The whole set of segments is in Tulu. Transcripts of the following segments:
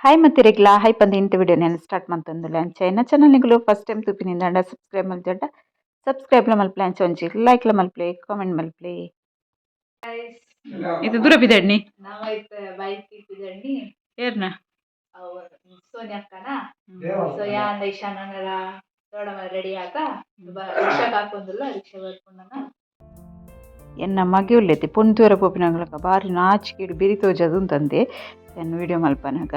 ಹಾಯ್ ಮತ್ತಿರೆಗ್ಲಾ ಹಾಯ್ ಪಂದ್ ಇಂತ ವಿಡಿಯೋ ನಾನು ಸ್ಟಾರ್ಟ್ ಮಂತೊಂದುಲ್ಲೆ. ಅಂಚ ಎನ್ನ ಚಾನಲ್ ನಿಗುಲು ಫಸ್ಟ್ ಟೈಮ್ ತೂಪಿನಿಂದಾಂಡ ಸಬ್ಸ್ಕ್ರೈಬ್ ಮಲ್ತೊಂಡ ಸಬ್ಸ್ಕ್ರೈಬ್ ಲ ಮಲ್ಪುಲೆ, ಅಂಚ ಒಂಜಿ ಲೈಕ್ ಲ ಮಲ್ಪುಲೆ, ಕಾಮೆಂಟ್ ಮಲ್ಪುಲೆ. ಇದು ದೂರ ಬಿದಡ್ನಿ. ನಾವೈತೆ ಬೈಕ್ ಇಟ್ಟಿದಂಡಿ. ಏರ್ನ? ಅವ್ ಸೋನಿ ಅಕ್ಕನ. ಸೊ ಯಾಂದ ಇಶಾನರ ದೊಡ್ಡಮ್ಮ ರೆಡಿ ಆತ ರಿಕ್ಷಾಕ್ ಹಾಕೊಂದಿಲ್ಲ, ರಿಕ್ಷಾ ಬರ್ಕೊಂಡನ. ಎನ್ನ ಮಗೆ ಉಲ್ಲೆತಿ ಪೊಂತೂರ ಪೋಪಿನಂಗ್ಲಕ ಬಾರಿ ನಾಚಿಕೆಡ್ ಬಿರಿ ತೋಜದು ಅಂತಂದೆ ಎನ್ನ ವಿಡಿಯೋ ಮಲ್ಪನಗ.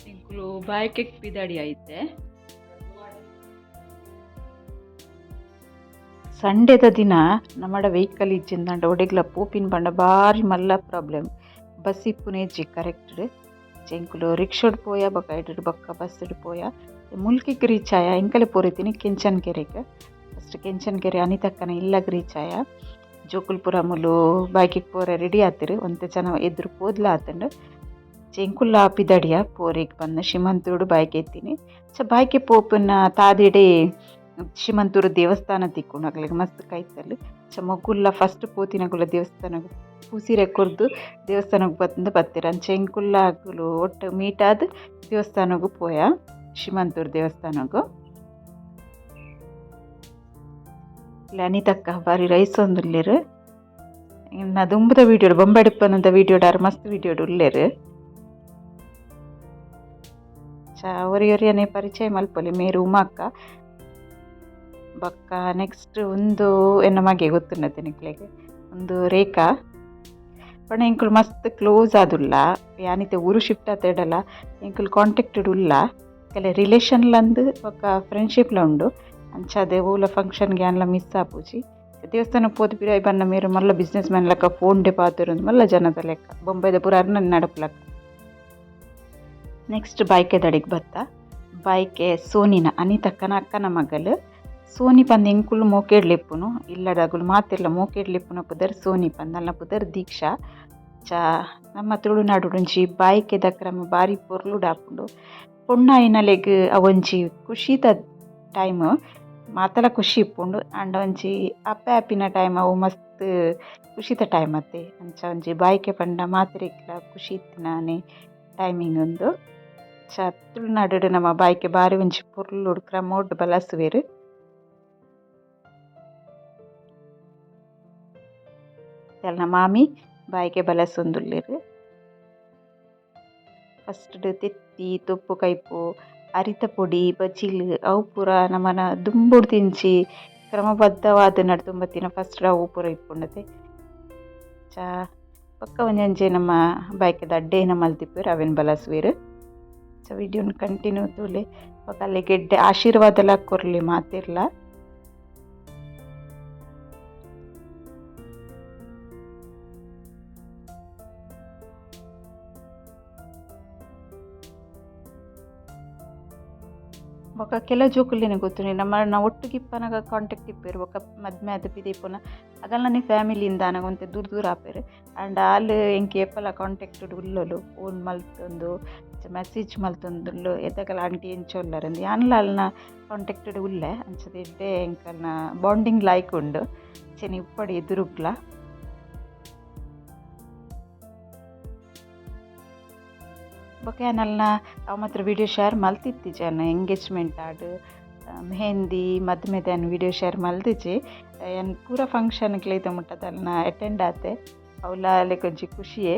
ಎಂಕುಲು ಬಾಯ್ಕೆಕ್ ಪಿದಾಡಿ ಐತೆ. ಸಂಡೇದ ದಿನ ನಮ್ಮಡ ವೆಹಿಕಲ್ ಇಜ್ಜಿಂದಂಡ ಒಡೆಗ್ಲ ಪೋಪಿನ ಪಂಡ ಬಾರಿ ಮಲ್ಲ ಪ್ರಾಬ್ಲಮ್. ಬಸ್ ಇಪ್ಪುನೆ ಇಜ್ಜಿ ಕರೆಕ್ಟ್. ಎಂಕುಲು ರಿಕ್ಷಾಡ್ ಪೋಯ, ಬೊಕ ಐಟೆಡ್ ಬೊಕ್ಕ ಬಸ್ಡ್ ಪೋಯ, ಮುಲ್ಕಿಗ್ ರೀಚ್ ಆಯ. ಎಂಕಲೆ ಪೋರಿತೀನಿ ಕೆಂಚನ್ ಕೆರೆಗ್. ಫಸ್ಟ್ ಕೆಂಚನ್ ಕೆರೆ ಅನಿತಕ್ಕನ ಇಲ್ಲಗ್ ರೀಚ್ ಆಯ. ಜೋಕುಲ್ ಪೂರ ಮೂಲು ಬೈಕಿಗೆ ಪೋರೆ ರೆಡಿ ಆತಿರು. ಒಂತೆ ಜನ ಎದುರು ಪೋದ್ಲ ಆತುಂಡು. ಎಂಕುಲ್ಲ ಪಿದಡಿಯ ಪೋರೆಗ್ ಬಂದ ಶಿಮಂತೂರು ಬೈಕ್ ಎತ್ತೀನಿ. ಸೊ ಬೈಕೆ ಪೋಪುನ ತಾದಿಡೆ ಶಿಮಂತೂರು ದೇವಸ್ಥಾನ ತಿಕ್ಕುಂಡು ಅಕ್ಲೆಗ್ ಮಸ್ತ್ ಕೈತಲ್. ಚ ಮೊಕುಲ್ಲ ಫಸ್ಟ್ ಪೋತಿನಕುಲ್ಲ ದೇವಸ್ಥಾನಗ್ ಪೂಸೀರೆ ಕೊರ್ದು ದೇವಸ್ಥಾನಗ್ ಬತ್ತ್ಂದ್ ಬತ್ತೆರ್. ಅಂಚ ಎಂಕುಲ್ಲ ಅಕುಲು ಒಟ್ಟು ಮೀಟ್ ಆದ್ ದೇವಸ್ಥಾನಗ್ ಪೋಯ, ಶಿಮಂತೂರು ದೇವಸ್ಥಾನಗ್. ಅನಿತಕ್ಕ ಬಾರಿ ರೈಸ್ ಉಲ್ಲೆರ್. ಇನ್ನ ದುಂಬುದ ವಿಡಿಯೋ ಬೊಂಬಾಡಿಪ್ಪನದ ವಿಡಿಯೋ ಆರ್ ಮಸ್ತ್ ವಿಡಿಯೋಡ್ ಉಲ್ಲೆರ್. ಚ ಒರಿ ಒರಿಯನೆ ಪರಿಚಯ ಮಲ್ಪೊಲಿ. ಮೇರ್ ಉಮಾಕ್ಕ. ಬೊಕ್ಕ ನೆಕ್ಸ್ಟ್ ಉಂದು ಎನ್ನ ಮಗೆ, ಗೊತ್ತುಂಡತೆ ನಿಕ್ಲೆಗ್. ಉಂದು ರೇಖಾ. ಪಂಡ ಎಂಕುಲು ಮಸ್ತ್ ಕ್ಲೋಸ್ ಆದುಲ್ಲ. ಯಾನಿತ್ತೆ ಊರು ಶಿಫ್ಟ್ ಆತೆಡಲ ಎಂಕುಲು ಕಾಂಟ್ಯಾಕ್ಟೆಡ್ ಉಲ್ಲ. ಕೆಲ ರಿಲೇಷನ್ ಲಂದ್ ಬೊಕ್ಕ ಫ್ರೆಂಡ್ಶಿಪ್ಲ ಉಂಡು. ಅಂಚಾದ್ ಓಲ ಫಂಕ್ಷನ್ಗೆ ಯಾನ್ಲ ಮಿಸ್ ಆಪುಜಿ. ದೇವಸ್ಥಾನ ಪೋದು ಪಿರಾಯಿ ಬನ್ನ ಮೇರ್ ಮಲ್ಲ ಬಿಸ್ನೆಸ್ ಮ್ಯಾನ್ ಲೆಕ್ಕ ಫೋನ್ ಡೆ ಪಾತೆರೊಂದು, ಮಲ್ಲ ಜನದ ಲೆಕ್ಕ, ಬೊಂಬೈದ ಪೂರ ಅರ್ನ ನಡಪುಲಕ್ಕ. ನೆಕ್ಸ್ಟ್ ಬೈಕೆದಡಿಗೆ ಬತ್ತ. ಬೈಕೆ ಸೋನಿನ, ಅನಿತಕ್ಕನ ಅಕ್ಕನ ಮಗಲ್ ಸೋನಿ ಪಂದ್. ಎಂಕುಲು ಮೋಕೆಡ್ ಲೆಪ್ಪುನು, ಇಲ್ಲದಗುಲು ಮಾತೆರ್ಲ ಮೋಕೆಡ್ ಲೆಪ್ಪುನ ಪುದರ್ ಸೋನಿ ಪಂದ್. ಅಲ್ನ ಪುದರ್ ದೀಕ್ಷಾ. ಚ ನಮ್ಮ ತುಳುನಾಡು ಒಂಜಿ ಬಾಯ್ಕೆದ ಕ್ರಮ ಬಾರಿ ಪೊರ್ಲುಡಾಪುಂಡು. ಪೊಣ್ಣಾಯಿನಲೆಗ್ ಅವೊಂಜಿ ಖುಷಿತ ಟೈಮ್, ಮಾತಲ ಖುಷಿ ಇಪ್ಪುಂಡು. ಆಂಡ ಒಂಜಿ ಅಪ್ಪೆ ಆಪಿನ ಟೈಮ್ ಅವು ಮಸ್ತ್ ಖುಷಿತ ಟೈಮ್ ಅತ್ತೆ. ಅಂಚ ಒಂಜಿ ಬಾಯ್ಕೆ ಪಂಡ ಮಾತೆರೆಗ್ಲ ಖುಷಿ ಇತ್ತಿನಾನೆ ಟೈಮಿಂಗ್ ಉಂದು. ಚ ತುಳುನಾಡುಡು ನಮ್ಮ ಬಾಯ್ಕೆ ಬಾರಿ ಒಂಜಿ ಪೊರ್ಲುಡು ಕ್ರಮೊಡು ಬಲಸುವೆರ್. ಎಲ್ನ ಮಾಮಿ ಬಾಯ್ಕೆ ಬಲಸೊಂದುಲ್ಲೆರ್. ಫಸ್ಟ್ ತೆತ್ತಿ, ತೊಪ್ಪು ಕೈಪು, ಅರಿತ ಪೊಡಿ, ಬಜಿಲ್ ಅವು ಪೂರ ನಮನ ದುಂಬುಡ್ದಿಂಚಿ ಕ್ರಮಬದ್ಧವಾದ್ ನಡತೊಂದು ಫಸ್ಟ್ ಅವು ಪೂರ ಇಪ್ಪುಂಡತೆ. ಚ ಬೊಕ್ಕ ಒಂಜೊಂಜೆ ನಮ್ಮ ಬಾಯ್ಕೆದ ಅಡ್ಡೇನ ಮಲ್ತಿಪ್ಪುವೆರ್, ಅವೆನ್ ಬಲಸುವೆರ್. ಸೊ ವಿಡಿಯೋನ್ ಕಂಟಿನ್ಯೂ ತೂಲೆ. ಬೊಕ ಅಲ್ಲೆಗ್ ಎಡ್ಡೆ ಆಶೀರ್ವಾದಲ ಕೊರ್ಲೆ ಮಾತೆರ್ಲ. ಬೊಕ ಕೆಲವು ಜೋಕುಲೆನ ಗೊತ್ತುಂಡು, ನಮ್ಮ ಒಟ್ಟುಗು ಇಪ್ಪನಗ ಕಾಂಟ್ಯಾಕ್ಟ್ ಇಪ್ಪೆರ್. ಬೊಕ ಮದ್ಮೆ ಆದ್ ಪಿದಯಿ ಪೋನ ಅಗಲ್ನನೆ ಫ್ಯಾಮಿಲಿ ಆನಗ ಒಂತೆ ದೂರ ದೂರ ಆಪೆರ್. ಆಂಡ ಆಲ್ ಎಂಕ್ ಏಪಲ ಕಾಂಟ್ಯಾಕ್ಟ್ ಉಲ್ಲೊಲು. ಫೋನ್ ಮಲ್ತೊಂದು, ಮೆಸೇಜ್ ಮಲ್ತೊಂದುಲ್ಲು, ಏತಕಲ ಆಂಟಿ ಎಂಚ ಉಲ್ಲರ್ ಅಂದ್. ಯಾನ್ಲ ಅಲ್ನ ಕಾಂಟ್ಯಾಕ್ಟ್ ಉಲ್ಲೆ. ಅಂಚದ ಎಡ್ಡೆ ಎಂಕಲ್ನ ಬಾಂಡಿಂಗ್ ಲಾಯ್ಕ್ ಉಂಡು. ಅಂಚನೆ ಇಪ್ಪಡ್ ಎದುರುಗ್ಲ. ಬೊಕ ಯಾನ್ ಅಲ್ನ ಅವು ಮಾತ್ರ ವಿಡಿಯೋ ಶೇರ್ ಮಲ್ತಿತ್ತಿಜಿ. ಯಾನ್ ಎಂಗೇಜ್ಮೆಂಟ್ ಆಡ್, ಮೆಹಂದಿ, ಮದ್ಮೆದ ಯಾನ್ ವಿಡಿಯೋ ಶೇರ್ ಮಲ್ದಿಜಿ. ಯಾನ್ ಪೂರ ಫಂಕ್ಷನ್ ಗ್ ಮುಟ್ಟ ಅಲ್ನ ಅಟೆಂಡ್ ಆತೆ. ಅವ್ಲ ಅಲೆಗ್ ಒಂಜಿ ಖುಷಿಯೇ.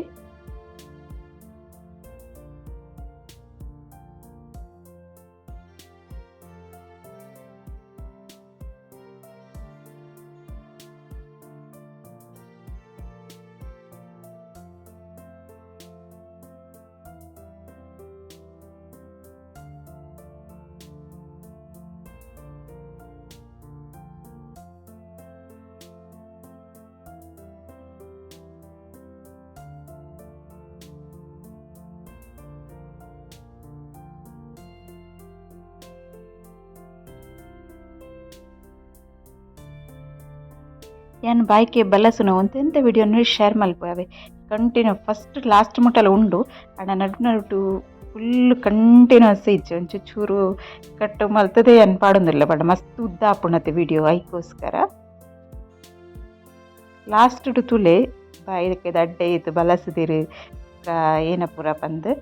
ಯಾನ್ ಬಾಯ್ಕೆ ಬಲಸುನ ಒಂತೆಂತ ವಿಡಿಯೋನು ಶೇರ್ ಮಲ್ಪುವೆ. ಕಂಟಿನ್ಯೂ ಫಸ್ಟ್ ಲಾಸ್ಟ್ ಮುಟ್ಟಲ ಉಂಡು. ಆಂಡ ನಡು ನಡುಟು ಫುಲ್ ಕಂಟಿನ್ಯೂಸ್ ಇಜ್ಜಿ, ಒಂಚೂರು ಚೂರು ಕಟ್ ಮಲ್ತದೆ ಯಾನ್ ಪಾಡೊಂದುಲ್ಲೆ. ಪಂಡ ಮಸ್ತ್ ಉದ್ದ ಆಪುಂಡತೆ ವಿಡಿಯೋ, ಐಕೋಸ್ಕರ. ಲಾಸ್ಟ್ ತೂಲೆ. ಬಾಯಿದ ಅಡ್ಡೆ ಇತ್ತು ಬಲಸುದಿರು ಏನ ಪೂರ ಪಂದು.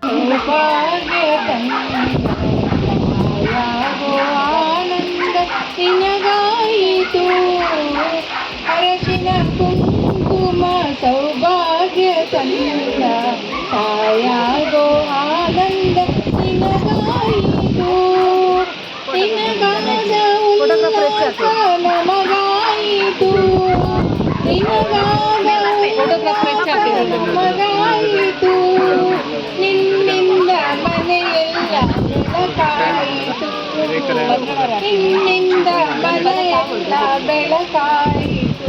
ಸೌಭಾಗ್ಯ ಆನಂದ ನಿನಗಾಯಿತು, ಅರಶಿನ ಕುಂಕುಮ ಸೌಭಾಗ್ಯ ತಂದ ತಾಯಾಗೋ ಆನಂದ ನಿನಗಾಯಿತು, ನಿನಗಾದ ಉಲ್ಲಾಸ ನಮಗಾಯಿತು, ನಿನಗಾದ ಉಲ್ಲಾಸ ನಮಗಾಯಿತು, ನಿನ್ನಿಂದ ಮನೆಯೆಲ್ಲ ಬೆಳಕಾಯಿತು, ನಿನ್ನಿಂದ ಮನೆಯೆಲ್ಲ ಬೆಳಕಾಯಿತು.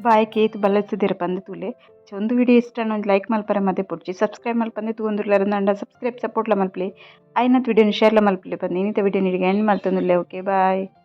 ಬಾಯ್ ಕೇತ್ ಬಲಸುದಿರ ಪಂದು ತೂಲೆ. ಒಂದು ವಿಡಿಯೋ ಇಷ್ಟ ಒಂಜಿ ಲೈಕ್ ಮಲ್ಪರೆ ಮದೆ ಪೊಡ್ಚಿ, ಸಬ್ಸ್ಕ್ರೈಬ್ ಮಲ್ಪಂದೆ ತೂವೊಂದುಲ್ಲೆರ್ ಅಂಡ ಸಬ್ಸ್ಕ್ರೈಬ್ ಸಪೋರ್ಟ್ಲ ಮಲ್ಪಲೆ, ಆಯ್ನತ್ ವಿಡಿಯೋನ ಶೇರ್ಲ ಮಲ್ಪಲೆ ಪಂದು ಇನಿತ ವಿಡಿಯೋ ನಿರಿಗೆ ಎಂಡ್ ಮಲ್ತೊಂದುಲ್ಲೆ. Okay bye.